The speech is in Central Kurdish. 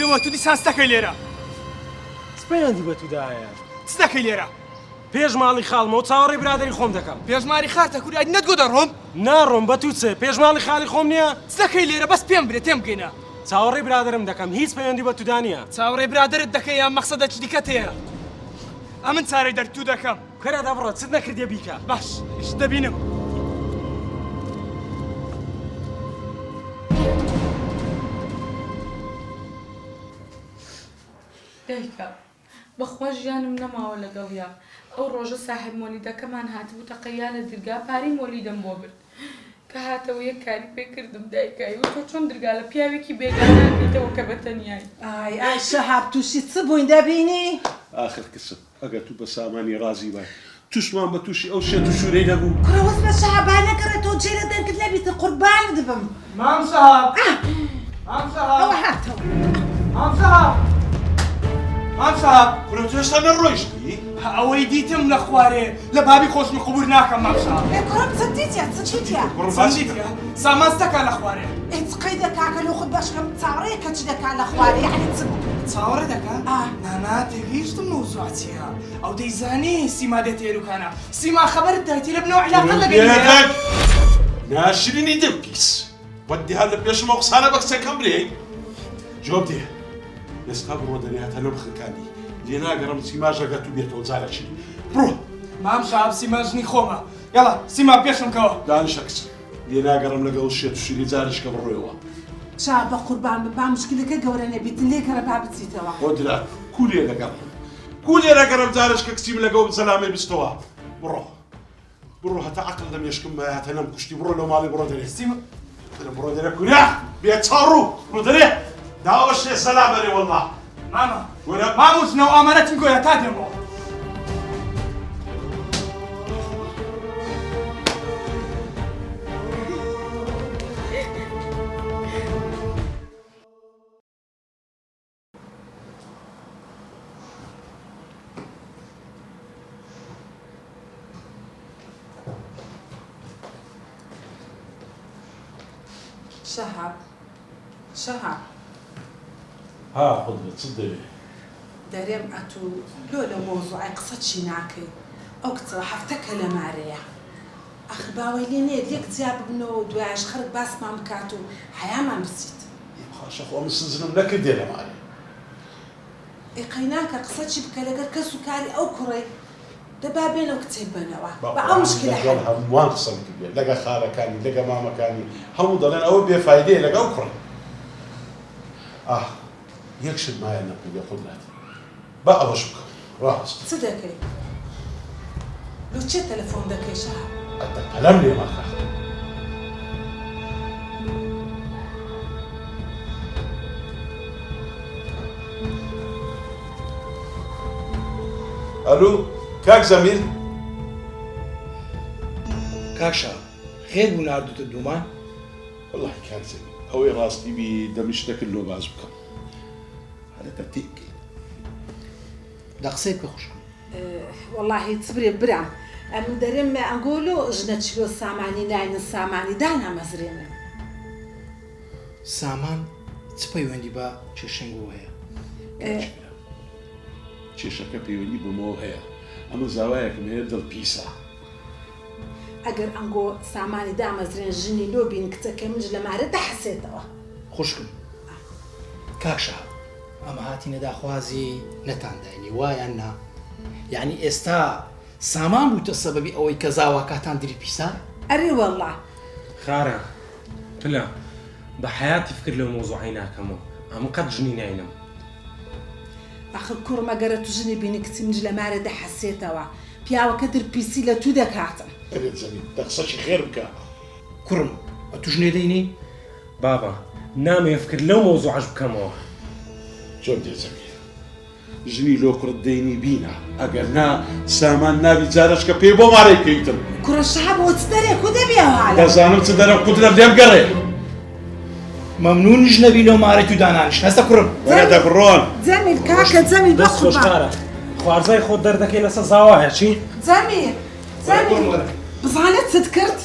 لۆ تو دیسان ستەکەی لێرە؟ چ پەیوەندی بە تودا هەیە؟ چ دەکەی لێرە؟ پێش ماڵی خاڵمەوە چاوەڕێی برادەری خۆم دەکەم. پێش ماری خارتە کوری ئەدی نەتگۆ دەڕۆم؟ ناڕۆم بە تو چ؟ پێش ماڵی خاڵی خۆم نییە؟ چ دەکەی لێرە بەس پێم برێ تێم بگەینە. چاوەڕێی برادەرم دەکەم هیچ پەیوەندی بە تودا نییە. چاوەڕێی برادەرت دەکەی یان مەخسەدەکی دیکەت هەیە؟ ئەمن چارەی دەرد تو دەکەم. کورە دە بڕۆ چت نەکردیە بیکە. باش ئیش دەبینم. دایکە بەخوا ژیانم نەماوە لەگەڵیا ئەو ڕۆژە ساحێب مۆلیدەکەمان هاتبوو تەقەیا لە درگا پارەی مۆلیدەم بۆ برد کە هاتەوە یەک کاری پێ کردم دایکە ئەی وت تۆ چۆن درگا لە پیاوێکی بێگانە ئەکەیتەوە کە بە تەنیای. ئای ئای شەهاب توشی چ بووین دەبینی؟ ئاخر کچم ئەگەر تو بە سامانی ڕازی بای توشمان بە توشی ئەو شێت و شورەی نەبوو. کوڕە وەزمە شەهاب با نەگەڕێتەوە جێ لە دەنگت نەبیتن قوربانت بم. مام شەهاب مام شەهاب ئەوە هاتەوە. مام شەهاب مام شەهاب. کورە تۆ هێشتا نەڕۆیشتی؟ ئەوەی دیتم لە خوارێ لە بابی خۆشم قبور ناکەم مام شەهاب. ئێ کوڕم چت دیتە چ دیتە؟ کوڕم باسی کە. سامان ستەکا لە خوارێ. ئێ چ قەیدە کاکە لۆ خۆت بەشکەم چاوەڕێیە کە چ دەکا لە خوارێ یەعنی چ بوو؟ چاوەڕێ دەکا؟ ئا. نا نا تێگەیشتم مەوزوع چییە ئەو دەیزانی سیما دێتە ئێروکانە سیما خەبەرت دایتێ لە بنەوە عیلاقەت لەگەلی هەیە؟ بێدەنگ ناشرینی دم پیس وەت دیار لە پێشم ئەو قسانە بە کچەکەم برێی جواب دێ ئێستا بڕۆ دەرێ هەتا لەم خنکانی لێ ناگەڕم سیماش ئەگەر تو بێتەوە جارەکی بڕۆ. مام شەهاب سیما ژنی خۆمە یەڵا سیما پێشم کەوە. دانیشە کچم لێ ناگەڕم لەگەڵ شێت و شیری جارشکە بڕۆیەوە. شا بەقوربان بم با مشکلەکە گەورە نەبیتن لێگەڕێ با بچیتەوە. قودرەت کو لێ دەگەڕم کو لێ دەگەڕم جارشکە کچی من لەگەڵ سەلامەی بچتەوە بڕۆ بڕۆ هەتا عەقڵ لە مێشکم مایە هەتا نەمکوشتی بڕۆ لەو ماڵی بڕۆ دەرێ سیما بڕۆ دەرێ کورە بێ چاڕوو بڕۆ دەرێ داوەشێ سەلام بەرێ وەڵڵا مامە وەرە ماموس نەو ئامانەتم گۆیا تا دێمەوە. شەهاب شەهاب. ها قودرەت چت دەوێ؟ دەرێم ئەتوو لۆ لەو مەوزوعەی قسە چی ناکەی ئەو کچە هەفتەکە لە مارەیە ئەخر باوەی لێ نەیەت لێک جیا ببنەوە و دوایەش خەرک باسمان بکات و حەیامان بچیت. ئێ باشە خۆ ئەمن سزنم نەکردیە لە مارێ. ئێ قەیناکە قسە چی بکە لەگەر کەس و کاری ئەو کوڕەی دە با بێنەو کچەی بەنەوە با ئەو مشکلە لەگەڵ حەل. هەمووان قسەم کردیە لەگە خالەکانی لەگە مامەکانی هەموو دەڵێن ئەوە بێ فایدەیە لەگە ئەو کوڕەی ئاه یەک شت مایە نەمکردیە قودرەت با ئەوەش بکەم ڕاست. چ دەکەی لۆ چێ تەلەفۆن دەکەی شەهاب. ئەدە پەلەم لێ مەکە. ئەلو کاک زەمیل. کاک شەهاب خێر بوو ناردوتە دوومان؟ وەڵاهی کاک زەمیل ئەوەی ڕاستی بی دەمت شتەکت لۆ باس بکەم. هەرێتە تێک. دە قسەی بکە خوشکم. وەڵاهی چ برێ برام ئەمن دەرێم ئەنگۆ لۆ ژنە چلۆ سامانی ناینن سامانی دانامەزرێنن. سامان چ پەیوەندی بە کێشەنگەوە هەیە؟ کێشەکە پەیوەندی بەمەوە هەیە ئەمن زاوایەکم هەیە دڵ پیسە. ئەگەر ئەنگۆ سامانی دامەزرێن ژنی لۆ بین کچەکەی منش لە مارە دەحەسێتەوە. خوشکم کاک شەهاب ئەمە هاتینە داخوازی نەتان داینی وا یان نا یانی ئێستا سامان بووتە سەبەبی ئەوەی کە زاواکاتان دری پیسە؟ ئەرێ وەڵا. خارە پلە بە حەیاتی فکر لەو مەوزوعەی ناکەمەوە ئەمن قەت ژنی ناینم. ئەخر کوڕم ئەگەرە تو ژنی بینی کچی منش لە مارێ دەحەسێتەوە پیاوەکە در پیسی لە تو دەکاتن. ئەرێ جەمیل دە قسەکی خێر بکە. کوڕم ئەتو ژنێ دەینی؟ بابە نامەوێ فکر لەو مەوزوعەش بکەمەوە. چۆن دێ جەمیل ژنی لۆ کوڕت دەینی بینە ئەگەر نا سامان نابی جارەشکە پێی بۆ مارەی بکەیتن. کوڕە شەهاب ئەوە چ دەرێ کو دەبی ئەوها لە. دەزانم چ دەرم قودرەت لێم گەڕێ. مەمنونیش نەبی لۆ مارەی تو دانانیشت هەستە کوڕم. وەرە دە بڕۆن. جەمیل کاکە جەمیل دەست خۆش بەقوربان. خارە خوارزای خۆت دەردەکەی لەسەر زاوایە چی؟ جەمیل جەمیل بزانە چت کرد.